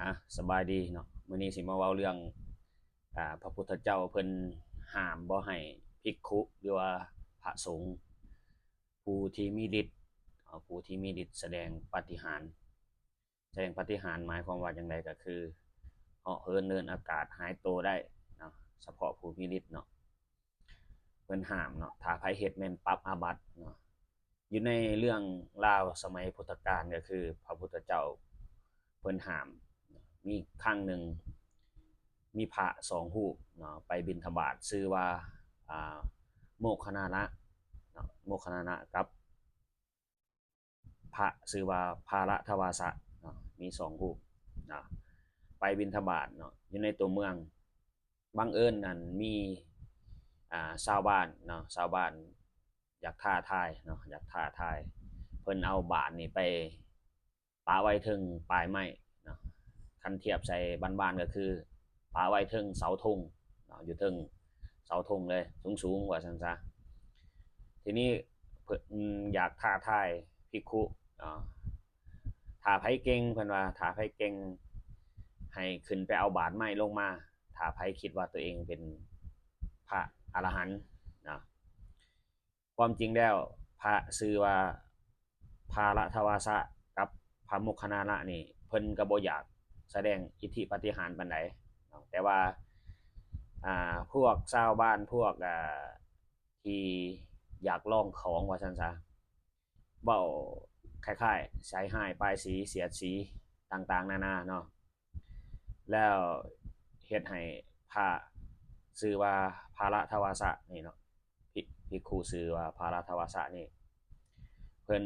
ອ່າ ສະບາຍດີເນາະ, ມື້ນີ້ຊິມາເວົ້າເລື່ອງ ອ່າ ພະພຸດທະເຈົ້າເພິ່ນຫ້າມບໍ່ໃຫ້ພິກຂຸ ຫຼືວ່າພະສົງ ຜູ້ທີ່ມີລິດ ເອີ ຜູ້ທີ່ມີລິດສະແດງປາຕິຫານ. ສະແດງປາຕິຫານໝາຍຄວາມວ່າຈັ່ງໃດ? ກໍຄືເຫາະເຫີນເດີນອາກາດ ຫາຍໂຕໄດ້ເນາະ, ສະເພາະຜູ້ມີລິດເນາະ ເພິ່ນຫ້າມເນາະ, ຖ້າໃຜເຮັດແມ່ນປັບອາບັດເນາະ. ຢູ່ໃນເລື່ອງລາວສະໄໝພຸດທະການ ກໍຄືພະພຸດທະເຈົ້າເພິ່ນຫ້າມ. ມີຄັ້ງໜຶ່ງ ມີພະສອງຮູບເນາະ ໄປບິນທະບາດ ຊື່ວ່າ ອ່າ ໂມກຄະລານະເນາະ, ໂມກຄະລານະກັບ ພະຊື່ວ່າພາລະທະວາສະເນາະ, ມີສອງຮູບເນາະ ໄປບິນທະບາດເນາະ ຢູ່ໃນຕົວເມືອງ. ບັງເອີນນັ້ນມີ ອ່າ ຊາວບ້ານເນາະ, ຊາວບ້ານຢາກທ້າທາຍເນາະ, ຢາກທ້າທາຍ. ເພິ່ນເອົາບາດນີ້ໄປປະໄວ້ເທິງປາຍໄມ້ເນາະ, ຄັນທຽບໃສ່ບ້ານໆ ກໍຄືປະໄວ້ເທິງເສົາທຸງເນາະ, ຢູ່ເທິງເສົາທຸງເລີຍ ສູງໆ ວ່າຊັ້ນຊະ. ທີນີ້ເພິ່ນຢາກທ້າທາຍພິກຂຸເນາະ, ຖ້າໃຜເກັ່ງ ເພິ່ນວ່າ ຖ້າໃຜເກັ່ງໃຫ້ຂຶ້ນໄປເອົາບາດໄມ້ລົງມາ, ຖ້າໃຜຄິດວ່າຕົວເອງເປັນພະອະລະຫັນເນາະ. ຄວາມຈິງແລ້ວ ພະຊື່ວ່າພາລະທະວາສະກັບພະໂມກຄະລານະນີ້ ເພິ່ນກໍບໍ່ຢາກສະແດງອິດທິປາຕິຫານປານໃດເນາະ, ແຕ່ວ່າ ອ່າ ພວກຊາວບ້ານ ພວກ ອ່າ ທີ່ຢາກລອງຂອງ ວ່າຊັ້ນຊະ, ເວົ້າຄ້າຍໆ ໃສ່ຮ້າຍປ້າຍສີ ສຽດສີ ຕ່າງໆນານາເນາະ. ແລ້ວເຮັດໃຫ້ພະຊື່ວ່າພາລະທະວາສະນີ້ເນາະ, ພິ- ພິກຂຸຊື່ວ່າພາລະທະວາສະນີ້ ເພິ່ນ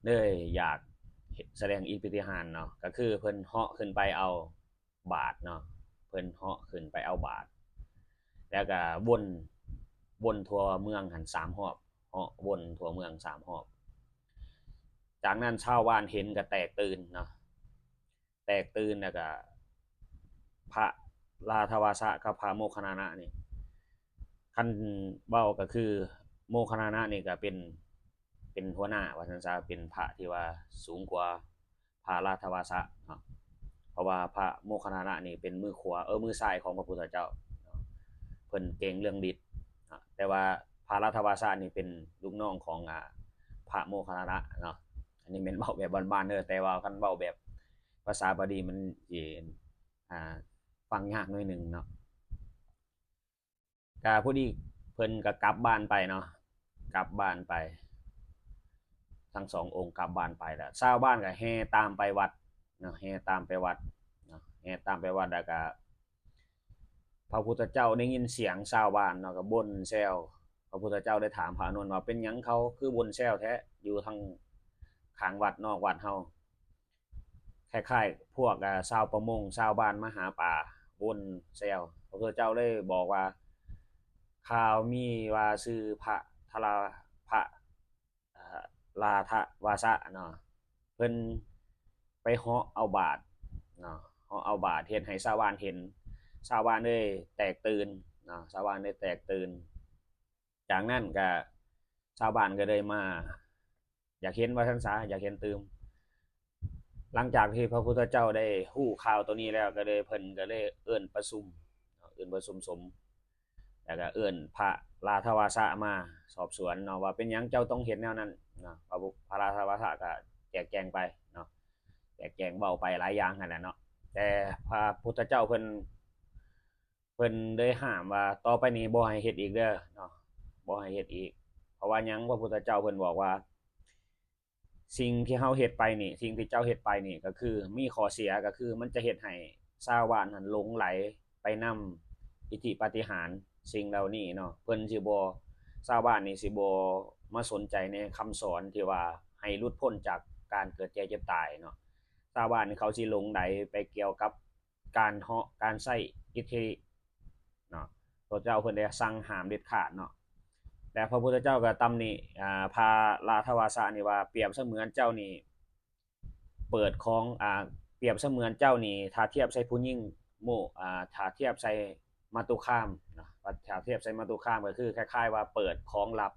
ເລີຍຢາກສະແດງອິດພິຕິຫານເນາະ, ກໍຄືເພິ່ນເຫາະຂຶ້ນໄປເອົາບາດເນາະ, ເພິ່ນເຫາະຂຶ້ນໄປເອົາບາດ ແລ້ວກໍວົນ ວົນທົ່ວເມືອງຫັ້ນສາມຮອບ, ເຫາະວົນທົ່ວເມືອງສາມຮອບ. ຈາກນັ້ນຊາວບ້ານເຫັນກໍແຕກຕື່ນເນາະ, ແຕກຕື່ນ ແລ້ວກະພະລາທະວາສະກັບພະໂມກຄະລານະນີ້ ຄັນເວົ້າກໍຄືໂມກຄະລານະນີ້ກະເປັນ ເປັນຫົວໜ້າວ່າຊັ້ນຊະ, ເປັນພະທີ່ວ່າສູງກວ່າພະລາທະວາສະເນາະ, ເພາະວ່າພະໂມກຄະລານະນີ້ເປັນມືຂວາ ເອີ ມືຊ້າຍຂອງພະພຸດທະເຈົ້າເນາະ, ເພິ່ນເກັ່ງເລື່ອງລິດເນາະ. ແຕ່ວ່າພະລາທະວາສະນີ້ເປັນລູກນ້ອງຂອງ ອາ ພະໂມກຄະລານະເນາະ. ອັນນີ້ແມ່ນເວົ້າແບບບ້ານໆເດີ, ແຕ່ວ່າຄັນເວົ້າແບບພາສາບາລີມັນຊິ ອ່າ ຟັງຍາກໜ້ອຍໜຶ່ງເນາະ. ກະພໍດີເພິ່ນກະກັບບ້ານໄປເນາະ, ກັບບ້ານໄປ, ທັງສອງອົງກັບບ້ານໄປແລ້ວ ຊາວບ້ານກະແຫ່ຕາມໄປວັດເນາະ, ແຫ່ຕາມໄປວັດເນາະ, ແຫ່ຕາມໄປວັດ ແລ້ວກະ ພະພຸດທະເຈົ້າໄດ້ຍິນສຽງຊາວບ້ານເນາະ ກໍບົ່ນແຊວ. ພະພຸດທະເຈົ້າໄດ້ຖາມພະອານົນວ່າ ເປັນຫຍັງເຂົາຄືບົ່ນແຊວແທ້ ຢູ່ທາງຂ້າງວັດ ນອກວັດເຮົາ? ຄ້າຍໆພວກ ອາ ຊາວປະມົງ ຊາວບ້ານມາຫາປາ ບົ່ນແຊວ. ພະພຸດທະເຈົ້າໄດ້ບອກວ່າ ຂ່າວມີວ່າຊື່ພະທະລາ ພະ ອ່າ ລາທະວາສະເນາະ ເພິ່ນໄປເຫາະເອົາບາດເນາະ, ເຫາະເອົາບາດເຮັດໃຫ້ຊາວບ້ານເຫັນ, ຊາວບ້ານເລີຍແຕກຕື່ນເນາະ, ຊາວບ້ານເລີຍແຕກຕື່ນ. ຈາກນັ້ນກະຊາວບ້ານກໍເລີຍມາ ຢາກເຫັນວ່າຊັ້ນສາ ຢາກເຫັນຕື່ມ. ຫຼັງຈາກທີ່ພະພຸດທະເຈົ້າໄດ້ຮູ້ຂ່າວໂຕນີ້ແລ້ວ ກໍເລີຍ ເພິ່ນກໍເລີຍເອີ້ນປະຊຸມເນາະ, ເອີ້ນປະຊຸມສົງ ແລ້ວກໍເອີ້ນພະລາທະວາສະມາສອບສວນເນາະ ວ່າເປັນຫຍັງເຈົ້າຕ້ອງເຮັດແນວນັ້ນເນາະ. ພະ ພະລາທະວາສະກໍແຈກແຈງໄປເນາະ, ແຈກແຈງເວົ້າໄປຫຼາຍຢ່າງຫັ້ນແຫຼະເນາະ. ແຕ່ພະພຸດທະເຈົ້າເພິ່ນ ເພິ່ນໄດ້ຫ້າມວ່າ ຕໍ່ໄປນີ້ບໍ່ໃຫ້ເຮັດອີກເດີເນາະ, ບໍ່ໃຫ້ເຮັດອີກ. ເພາະວ່າຫຍັງ? ພະພຸດທະເຈົ້າເພິ່ນບອກວ່າ ສິ່ງທີ່ເຮົາເຮັດໄປນີ້ ສິ່ງທີ່ເຈົ້າເຮັດໄປນີ້ ກໍຄືມີຂໍ້ເສຍ ກໍຄືມັນຈະເຮັດໃຫ້ຊາວບ້ານຫັ້ນຫຼົງໄຫຼໄປນຳອິດທິປາຕິຫານສິ່ງເຫຼົ່ານີ້ເນາະ. ເພິ່ນຊິບໍ່ ຊາວບ້ານນີ້ຊິບໍ່ມາສົນໃຈໃນຄຳສອນທີ່ວ່າໃຫ້ຫຼຸດພົ້ນຈາກການເກີດແກ່ເຈັບຕາຍເນາະ. ຊາວບ້ານນີ້ເຂົາຊິຫຼົງໄຫຼໄປກ່ຽວກັບ ການເຫາະ ການໃຊ້ອິດທິເນາະ, ພະເຈົ້າເພິ່ນໄດ້ສັ່ງຫ້າມເດັດຂາດເນາະ. ແຕ່ພະພຸດທະເຈົ້າກໍຕຳໜິ ອ່າ ພະລາທະວາສະນີ້ວ່າ ປຽບສະເໝືອນເຈົ້ານີ້ເປີດຂອງ ອ່າ ປຽບສະເໝືອນເຈົ້ານີ້ ຖ້າທຽບໃສ່ຜູ້ຍິງໂມ ອ່າ ຖ້າທຽບໃສ່ມາຕຸຄາມເນາະ, ວ່າຖ້າທຽບໃສ່ມາຕຸຄາມ ກໍຄືຄ້າຍໆວ່າເປີດຂອງລັບ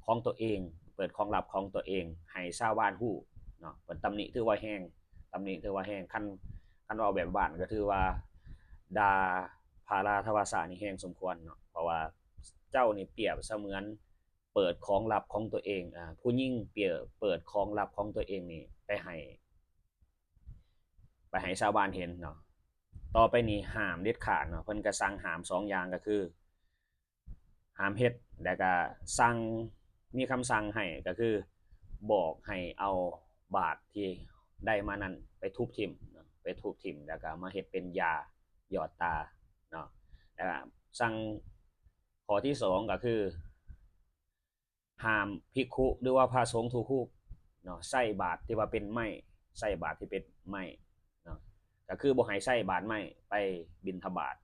ຂອງຕົວເອງ, ເປີດຂອງລັບຂອງຕົວເອງໃຫ້ຊາວບ້ານຮູ້ເນາະ. ເພິ່ນຕຳໜິຖືວ່າແຮງ ຕຳໜິຖືວ່າແຮງ. ຄັນ ຄັນເວົ້າແບບບ້ານກໍຖືວ່າດ່າພາລາທະວາສະນີ້ແຮງສົມຄວນເນາະ ເພາະວ່າເຈົ້ານີ້ປຽບສະເໝືອນເປີດຂອງລັບຂອງຕົວເອງ ອາ ຜູ້ຍິງປຽບເປີດຂອງລັບຂອງຕົວເອງນີ້ໄປໃຫ້ ໄປໃຫ້ຊາວບ້ານເຫັນເນາະ. ຕໍ່ໄປນີ້ຫ້າມເດັດຂາດເນາະ ເພິ່ນກໍສັ່ງຫ້າມສອງຢ່າງ ກໍຄືຫ້າມເຮັດ ແລ້ວກໍສັ່ງ ມີຄຳສັ່ງໃຫ້ ກໍຄືບອກໃຫ້ເອົາບາດທີ່ໄດ້ມານັ້ນໄປທຸບຖິ້ມເນາະ ໄປທຸບຖິ້ມ ແລ້ວກໍມາເຮັດເປັນຢາຢອດຕາເນາະ. ແລ້ວກໍສັ່ງ ຂໍ້ທີສອງ ກໍຄື ຫ້າມພິກຂຸ ຫຼືວ່າພະສົງທຸກຮູບເນາະ ໃຊ້ບາດທີ່ວ່າເປັນໄມ້ ໃຊ້ບາດທີ່ເປັນໄມ້ເນາະ ກໍຄືບໍ່ໃຫ້ໃຊ້ບາດໄມ້ໄປບິນທະບາດ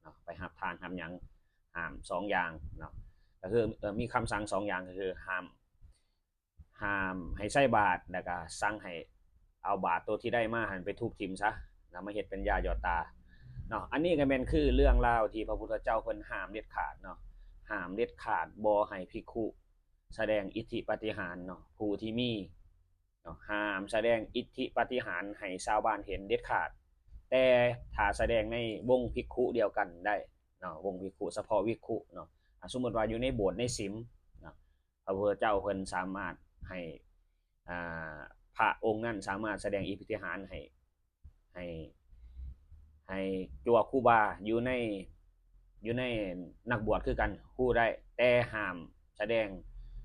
ເນາະ ໄປຮັບທານຮັບຫຍັງ ຫ້າມສອງຢ່າງເນາະ. ກໍຄື ເອີ ມີຄຳສັ່ງສອງຢ່າງ ກໍຄືຫ້າມ ຫ້າມໃຫ້ໃຊ້ບາດ ແລ້ວກໍສັ່ງໃຫ້ ເອົາບາດໂຕທີ່ໄດ້ມາຫັ້ນໄປທຸບຖິ້ມຊະ ນຳມາເຮັດເປັນຢາຢອດຕາເນາະ. ອັນນີ້ກໍແມ່ນຄືເລື່ອງລາວທີ່ພະພຸດທະເຈົ້າເພິ່ນຫ້າມເດັດຂາດເນາະ ຫ້າມເດັດຂາດບໍ່ໃຫ້ພິກຂຸສະແດງອິດທິປາຕິຫານເນາະ ຜູ້ທີ່ມີເນາະ ຫ້າມສະແດງອິດທິປາຕິຫານໃຫ້ຊາວບ້ານເຫັນເດັດຂາດ ແຕ່ຖ້າສະແດງໃນວົງພິກຂຸດຽວກັນໄດ້ເນາະ ວົງພິກຂຸ ສະເພາະພິກຂຸເນາະ ອາ ສົມມຸດວ່າຢູ່ໃນໂບດໃນສິມເນາະ ພະພຸດທະເຈົ້າເພິ່ນສາມາດໃຫ້ ອ່າ ພະອົງນັ້ນສາມາດສະແດງອິດທິປາຕິຫານໃຫ້ ໃຫ້ ໃຫ້ຕົວຄູບາຢູ່ໃນ ຢູ່ໃນນັກບວດຄືກັນຮູ້ໄດ້ ແຕ່ຫ້າມສະແດງ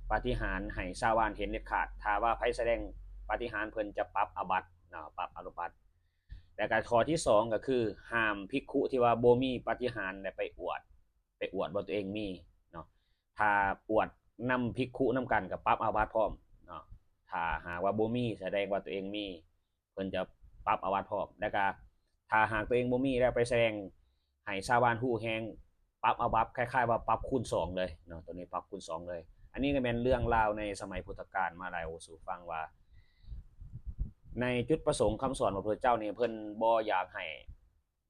ປາຕິຫານໃຫ້ຊາວບ້ານເຫັນເດັດຂາດ. ຖ້າວ່າໃຜສະແດງປາຕິຫານ ເພິ່ນຈະປັບອາບັດເນາະ ປັບອາບັດ. ແລ້ວກໍຂໍ້ທີສອງ ກໍຄືຫ້າມພິກຂຸທີ່ວ່າບໍ່ມີປາຕິຫານ ແລະ ໄປອວດ ໄປອວດວ່າຕົວເອງມີເນາະ. ຖ້າອວດນຳພິກຂຸນຳກັນກໍປັບອາບັດພ້ອມເນາະ. ຖ້າຫາກວ່າບໍ່ມີ ສະແດງວ່າຕົວເອງມີ ເພິ່ນຈະປັບອາບັດພ້ອມ. ແລ້ວກໍຖ້າຫາກຕົວເອງບໍ່ມີແລ້ວໄປສະແດງໃຫ້ຊາວບ້ານຮູ້ແຮງ ປັບອາບັດ ຄ້າຍໆວ່າປັບຄູນສອງເລີຍເນາະ. ໂຕນີ້ປັບຄູນສອງເລີຍ. ອັນນີ້ກໍແມ່ນເລື່ອງລາວໃນສະໄໝພຸດທະການ ມາເລົ່າສູ່ຟັງວ່າ ໃນຈຸດປະສົງຄຳສອນຂອງພະພຸດທະເຈົ້ານີ້ ເພິ່ນບໍ່ຢາກໃຫ້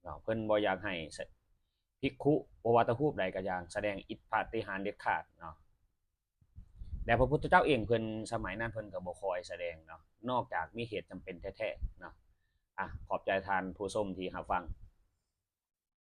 ເນາະ ເພິ່ນບໍ່ຢາກໃຫ້ ພິກຂຸ ບໍ່ວ່າແຕ່ຮູບໃດກໍຢ່າງ ສະແດງອິດທິປາຕິຫານເດັດຂາດເນາະ. ແລະ ພະພຸດທະເຈົ້າເອງເພິ່ນ ສະໄໝນັ້ນເພິ່ນກໍບໍ່ຄ່ອຍສະແດງເນາະ ນອກຈາກມີເຫດຈຳເປັນແທ້ໆເນາະ. ອາ ຂອບໃຈທ່ານຜູ້ຊົມທີ່ຮັບຟັງ